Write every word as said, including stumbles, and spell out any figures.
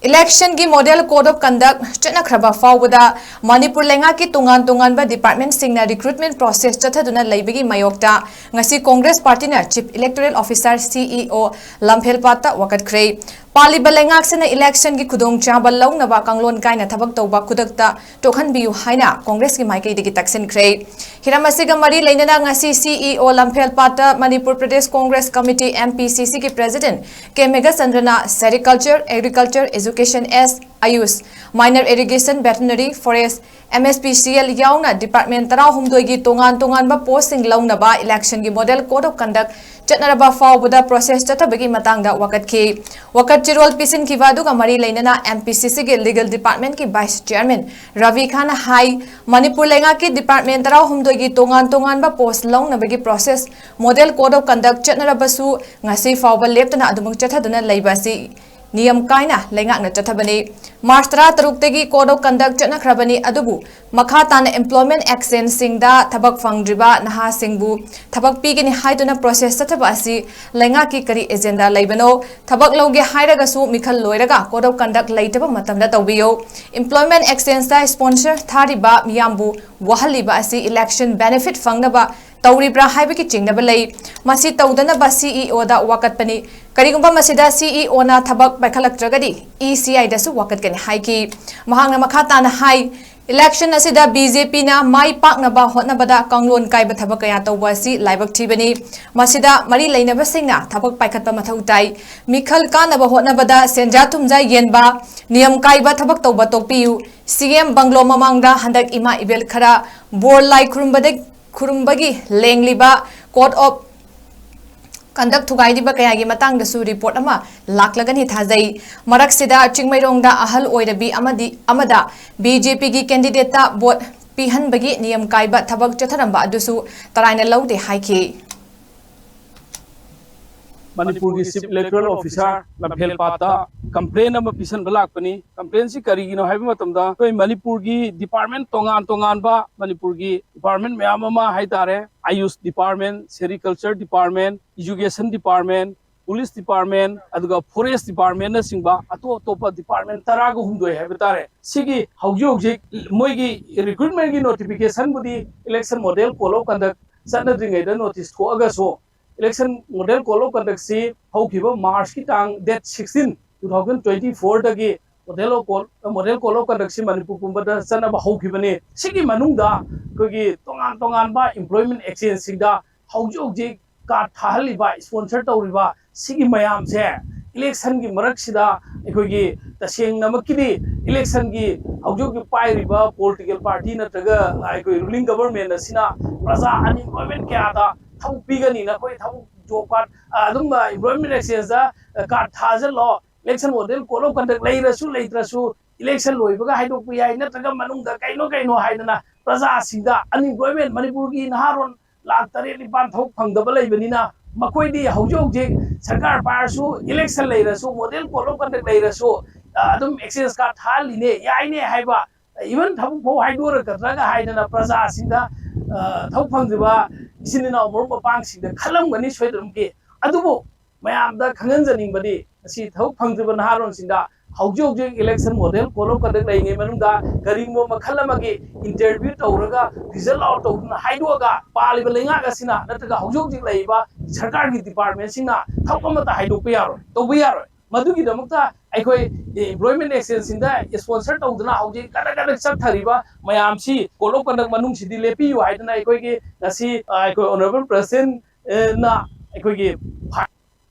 Election ꯒꯤ Model Code of Conduct ꯆꯠꯅꯈ꯭ꯔꯕ ꯐꯥꯎꯕꯗ ꯃꯅꯤꯄꯨꯔ ꯂꯩꯉꯥꯛꯀꯤ ꯇꯣꯉꯥꯟ ꯇꯣꯉꯥꯟꯕ department ꯁꯤꯡꯅ recruitment process ꯆꯠꯊꯗꯨꯅ ꯂꯩꯕꯒꯤ ꯃꯥꯌꯣꯛꯇ ꯉꯁꯤ Congress Party ꯅ Chief Electoral Officer, C E O, ꯂꯝꯐꯦꯜꯄꯥꯠꯇ ꯋꯥꯀꯠꯈ꯭ꯔꯦ꯫ ꯄꯥꯜꯂꯤꯕ ꯂꯩꯉꯥꯛꯁꯤꯅ election ꯒꯤ ꯈꯨꯗꯣꯡꯆꯥꯕ ꯂꯧꯅꯕ ꯀꯥꯡꯂꯣꯟ ꯀꯥꯏꯅ ꯊꯕꯛ ꯇꯧꯕ ꯈꯨꯗꯛꯇ ꯇꯣꯛꯍꯟꯕꯤꯌꯨ ꯍꯥꯏꯅ Congress ꯀꯤ ꯃꯥꯏꯀꯩꯗꯒꯤ ꯇꯛꯁꯤꯟꯈ꯭ꯔꯦ꯫ ꯍꯤꯔꯝ ꯑꯁꯤꯒ ꯃꯔꯤ ꯂꯩꯅꯅ ꯉꯁꯤ C E O ꯂꯝꯐꯦꯜꯄꯥꯠꯇ Manipur Pradesh Congress Committee, M P C C ꯒꯤ President K ꯃꯦꯘꯆꯟꯗ꯭ꯔꯅ sericulture, agriculture, education, S, Ayush, minor irrigation, veterinary, forest, M S P C L ꯌꯥꯎꯅ department ꯇꯔꯥꯍꯨꯝꯗꯣꯏꯒꯤ ꯇꯣꯉꯥꯟ ꯇꯣꯉꯥꯟꯕ post ꯁꯤꯡ ꯂꯧꯅꯕ election ꯒꯤ Model Code of Conduct ꯆꯠꯅꯔꯕ ꯐꯥꯎꯕꯗ process ꯆꯠꯊꯕꯒꯤ ꯃꯇꯥꯡꯗ ꯋꯥꯀꯠꯈꯤ꯫ ꯋꯥꯀꯠ ꯆꯦꯔꯣꯜ ꯄꯤꯁꯤꯟꯈꯤꯕ ꯑꯗꯨꯒ ꯃꯔꯤ ꯂꯩꯅꯅ M P C C ꯒꯤ Legal Department ꯀꯤ Vice Chairman ꯔꯕꯤ ꯈꯥꯟꯅ ꯍꯥꯏ, ꯃꯅꯤꯄꯨꯔ ꯂꯩꯉꯥꯛꯀꯤ department ꯇꯔꯥꯍꯨꯝꯗꯣꯏꯒꯤ ꯇꯣꯉꯥꯟ ꯇꯣꯉꯥꯟꯕ post ꯂꯧꯅꯕꯒꯤ process Model Code of Conduct ꯆꯠꯅꯔꯕꯁꯨ ꯉꯁꯤ ꯐꯥꯎꯕ ꯂꯦꯞꯇꯅ ꯑꯗꯨꯃꯛ ꯆꯠꯊꯗꯨꯅ ꯂꯩꯕ ꯑꯁꯤ ꯅꯤꯌꯝ ꯀꯥꯏꯅ ꯂꯩꯉꯥꯛꯅ ꯆꯠꯊꯕꯅꯤ꯫ March ꯇꯔꯥꯇꯔꯨꯛꯇꯒꯤ Code of Conduct ꯆꯠꯅꯈ꯭ꯔꯕꯅꯤ, ꯑꯗꯨꯕꯨ ꯃꯈꯥ ꯇꯥꯅ employment action ꯁꯤꯡꯗ ꯊꯕꯛ ꯐꯪꯗ꯭ꯔꯤꯕ ꯅꯍꯥꯁꯤꯡꯕꯨ ꯊꯕꯛ ꯄꯤꯒꯅꯤ ꯍꯥꯏꯗꯨꯅ process ꯆꯠꯊꯕ ꯑꯁꯤ ꯂꯩꯉꯥꯛꯀꯤ ꯀꯔꯤ agenda ꯂꯩꯕꯅꯣ? ꯊꯕꯛ ꯂꯧꯒꯦ ꯍꯥꯏꯔꯒꯁꯨ ꯃꯤꯈꯜ ꯂꯣꯏꯔꯒ Code of Conduct ꯂꯩꯇꯕ ꯃꯇꯝꯗ ꯇꯧꯕꯤꯌꯨ꯫ Employment action ꯗ sponsor ꯊꯥꯔꯤꯕ ꯃꯤꯌꯥꯝꯕꯨ ꯋꯥꯍꯜꯂꯤꯕ ꯑꯁꯤ election benefit ꯐꯪꯅꯕ ꯇꯧꯔꯤꯕ꯭ꯔꯥ ꯍꯥꯏꯕꯒꯤ ꯆꯤꯡꯅꯕ ꯂꯩ꯫ ꯃꯁꯤ ꯇꯧꯗꯅꯕ C E O ꯗ ꯋꯥꯀꯠꯄꯅꯤ꯫ ꯀꯔꯤꯒꯨꯝꯕ ꯃꯁꯤꯗ C E O ꯅ ꯊꯕꯛ ꯄꯥꯏꯈꯠꯂꯛꯇ꯭ꯔꯒꯗꯤ E C I ꯗꯁꯨ ꯋꯥꯀꯠꯀꯅꯤ ꯍꯥꯏꯈꯤ꯫ ꯃꯍꯥꯛꯅ ꯃꯈꯥ ꯇꯥꯅ ꯍꯥꯏ, election ꯑꯁꯤꯗ B J P ꯅ ꯃꯥꯏ ꯄꯥꯛꯅꯕ ꯍꯣꯠꯅꯕꯗ ꯀꯥꯡꯂꯣꯟ ꯀꯥꯏꯕ ꯊꯕꯛ ꯀꯌꯥ ꯇꯧꯕ ꯑꯁꯤ ꯂꯥꯏꯕꯛ ꯊꯤꯕꯅꯤ꯫ ꯃꯁꯤꯗ ꯃꯔꯤ ꯂꯩꯅꯕꯁꯤꯡꯅ ꯊꯕꯛ ꯄꯥꯏꯈꯠꯄ ꯃꯊꯧ ꯇꯥꯏ꯫ ꯃꯤꯈꯜ ꯀꯥꯅꯕ ꯍꯣꯠꯅꯕꯗ ꯁꯦꯟꯖꯥ ꯊꯨꯝꯖꯥ ꯌꯦꯟꯕ, ꯅꯤꯌꯝ ꯀꯥꯏꯕ ꯊꯕꯛ ꯇꯧꯕ ꯇꯣꯛꯄꯤꯌꯨ꯫ C M bungalow ꯃꯃꯥꯡꯗ ꯍꯟꯗꯛ ꯏꯃꯥ ꯏꯕꯦꯜ ꯈꯔ ꯕꯣꯔ ꯂꯥꯏ ꯈꯨꯔꯨꯝꯕꯗ, ꯈꯨꯔꯨꯝꯕꯒꯤ ꯂꯦꯡꯂꯤꯕ Code of Conduct ꯊꯨꯒꯥꯏꯔꯤꯕ ꯀꯌꯥꯒꯤ ꯃꯇꯥꯡꯗꯁꯨ report ꯑꯃ ꯂꯥꯛꯂꯒꯅꯤ ꯊꯥꯖꯩ꯫ ꯃꯔꯛꯁꯤꯗ ꯆꯤꯡꯃꯩꯔꯣꯡꯗ ꯑꯍꯜ ꯑꯣꯏꯔꯕꯤ ꯑꯃꯗꯤ, ꯑꯃꯗ B J P ꯒꯤ candidate ꯇ vote ꯄꯤꯍꯟꯕꯒꯤ ꯅꯤꯌꯝ ꯀꯥꯏꯕ ꯊꯕꯛ ꯆꯠꯊꯔꯝꯕ ꯑꯗꯨꯁꯨ ꯇꯔꯥꯏꯅ ꯂꯧꯗꯦ ꯍꯥꯏꯈꯤ꯫ ꯃꯅꯤꯄꯨꯔꯒꯤ Chief Electoral Officer ꯂꯝꯐꯦꯜꯄꯥꯠꯇ complaint ꯑꯃ ꯄꯤꯁꯟꯕ ꯂꯥꯛꯄꯅꯤ꯫ Complaint ꯁꯤ ꯀꯔꯤꯒꯤꯅꯣ ꯍꯥꯏꯕ ꯃꯇꯝꯗ, ꯑꯩꯈꯣꯏ ꯃꯅꯤꯄꯨꯔꯒꯤ department ꯇꯣꯉꯥꯟ ꯇꯣꯉꯥꯟꯕ, ꯃꯅꯤꯄꯨꯔꯒꯤ department ꯃꯌꯥꯝ ꯑꯃ ꯍꯥꯏꯇꯥꯔꯦ, Ayush Department, Sericulture Department, Education Department, Police Department, ꯑꯗꯨꯒ Forest Departmentꯅꯆꯤꯡꯕ ꯑꯇꯣꯞ ꯑꯇꯣꯞꯄ department ꯇꯔꯥꯒ ꯍꯨꯝꯗꯣꯏ ꯍꯥꯏꯕ ꯇꯥꯔꯦ꯫ ꯁꯤꯒꯤ ꯍꯧꯖꯤꯛ ꯍꯧꯖꯤꯛ ꯃꯣꯏꯒꯤ recruitmentꯀꯤ notificationꯕꯨꯗꯤ Election Model Code of Conduct ꯆꯠꯅꯗ꯭ꯔꯤꯉꯩꯗ notice ꯊꯣꯛꯑꯒꯁꯨ, Election Model Code of Conductꯁꯤ ꯍꯧꯈꯤꯕ Marchꯀꯤ ꯇꯥꯡ date sixteen, two thousand twenty fourꯗꯒꯤ Model of Code, Model Code of Conductꯁꯤ Manipur ꯄꯨꯝꯕꯗ ꯆꯠꯅꯕ ꯍꯧꯈꯤꯕꯅꯤ꯫ ꯁꯤꯒꯤ ꯃꯅꯨꯡꯗ ꯑꯩꯈꯣꯏꯒꯤ ꯇꯣꯉꯥꯟ ꯇꯣꯉꯥꯟꯕ employment exchangeꯁꯤꯡꯗ ꯍꯧꯖꯤꯛ ꯍꯧꯖꯤꯛ card ꯊꯥꯍꯜꯂꯤꯕ, sponsor ꯇꯧꯔꯤꯕ ꯁꯤꯒꯤ ꯃꯌꯥꯝꯁꯦ, electionꯒꯤ ꯃꯔꯛꯁꯤꯗ ꯑꯩꯈꯣꯏꯒꯤ ꯇꯁꯦꯡꯅꯃꯛꯀꯤꯗꯤ electionꯒꯤ ꯍꯧꯖꯤꯛ ꯍꯧꯖꯤꯛ ꯄꯥꯏꯔꯤꯕ political party ꯅꯠꯇ꯭ꯔꯒ ꯑꯩꯈꯣꯏ ruling government ꯑꯁꯤꯅ ꯄ꯭ꯔꯖꯥ unemployment ꯀꯌꯥꯗ ꯊꯕꯛ ꯄꯤꯒꯅꯤ, ꯅꯈꯣꯏ ꯊꯕꯛ job card, ꯑ, ꯑꯗꯨꯝ, ꯑ, employment exchangeꯇ, ꯑ, card ꯊꯥꯖꯤꯜꯂꯣ, Election Model Code of Conduct ꯂꯩꯔꯁꯨ ꯂꯩꯇ꯭ꯔꯁꯨ election ꯂꯣꯏꯕꯒ ꯍꯥꯏꯗꯣꯛꯄ ꯌꯥꯏ, ꯅꯠꯇ꯭ꯔꯒ ꯃꯅꯨꯡꯗ ꯀꯩꯅꯣ ꯀꯩꯅꯣ ꯍꯥꯏꯗꯅ ꯄ꯭ꯔꯖꯥꯁꯤꯡꯗ, unemployment, ꯃꯅꯤꯄꯨꯔꯒꯤ ꯅꯍꯥꯔꯣꯟ ꯂꯥꯈ ꯇꯔꯦꯠ ꯅꯤꯄꯥꯟ ꯊꯕꯛ ꯐꯪꯗꯕ ꯂꯩꯕꯅꯤꯅ, ꯃꯈꯣꯏꯗꯤ ꯍꯧꯖꯤꯛ ꯍꯧꯖꯤꯛ ꯁꯔꯀꯥꯔ ꯄꯥꯏꯔꯁꯨ, election ꯂꯩꯔꯁꯨ, Model Code of Conduct ꯂꯩꯔꯁꯨ, ꯑ, ꯑꯗꯨꯝ exchange card ꯊꯥꯍꯜꯂꯤꯅꯦ, ꯌꯥꯏꯅꯦ ꯍꯥꯏꯕ, even ꯊꯕꯛ ꯐꯥꯎ ꯍꯥꯏꯗꯣꯔꯛꯀꯗ꯭ꯔꯒ ꯍꯥꯏꯗꯅ ꯄ꯭ꯔꯖꯥꯁꯤꯡꯗ, ꯑ, ꯊꯕꯛ ꯐꯪꯗ꯭ꯔꯤꯕ ꯏꯆꯤꯟ ꯏꯅꯥꯎ ꯃꯔꯨꯞ ꯃꯄꯥꯡꯁꯤꯡꯗ ꯈꯜꯂꯝꯒꯅꯤ ꯁꯣꯏꯗꯅꯃꯛꯀꯤ꯫ ꯑꯗꯨꯕꯨ ꯃꯌꯥꯝꯗ ꯈꯪꯍꯟꯖꯅꯤꯡꯕꯗꯤ, ꯉꯁꯤ ꯊꯕꯛ ꯐꯪꯗ꯭ꯔꯤꯕ ꯅꯍꯥꯔꯣꯟꯁꯤꯡꯗ ꯍꯧꯖꯤꯛ ꯍꯧꯖꯤꯛ Election Model Code of Conduct ꯂꯩꯔꯤꯉꯩ ꯃꯅꯨꯡꯗ ꯀꯔꯤꯒꯨꯝꯕ ꯃꯈꯜ ꯑꯃꯒꯤ interview ꯇꯧꯔꯒ result out ꯇꯧꯗꯨꯅ ꯍꯥꯏꯗꯣꯛꯑꯒ ꯄꯥꯜꯂꯤꯕ ꯂꯩꯉꯥꯛ ꯑꯁꯤꯅ ꯅꯠꯇ꯭ꯔꯒ ꯍꯧꯖꯤꯛ ꯍꯧꯖꯤꯛ ꯂꯩꯔꯤꯕ ꯁꯔꯀꯥꯔꯒꯤ departmentꯁꯤꯡꯅ ꯊꯕꯛ ꯑꯃꯠꯇ ꯍꯥꯏꯗꯣꯛꯄ ꯌꯥꯔꯣꯏ, ꯇꯧꯕ ꯌꯥꯔꯣꯏ꯫ ꯃꯗꯨꯒꯤꯗꯃꯛꯇ ꯑꯩꯈꯣꯏ employment exchangeꯁꯤꯡꯗ sponsor ꯇꯧꯗꯨꯅ ꯍꯧꯖꯤꯛ ꯀꯟꯅ ꯀꯟꯅ ꯆꯠꯊꯔꯤꯕ ꯃꯌꯥꯝꯁꯤ Code of Conduct ꯃꯅꯨꯡꯁꯤꯗꯤ ꯂꯦꯞꯄꯤꯌꯨ ꯍꯥꯏꯗꯅ ꯑꯩꯈꯣꯏꯒꯤ ꯉꯁꯤ, ꯑ, ꯑꯩꯈꯣꯏ Honourable Presidentꯅ ꯑꯩꯈꯣꯏꯒꯤ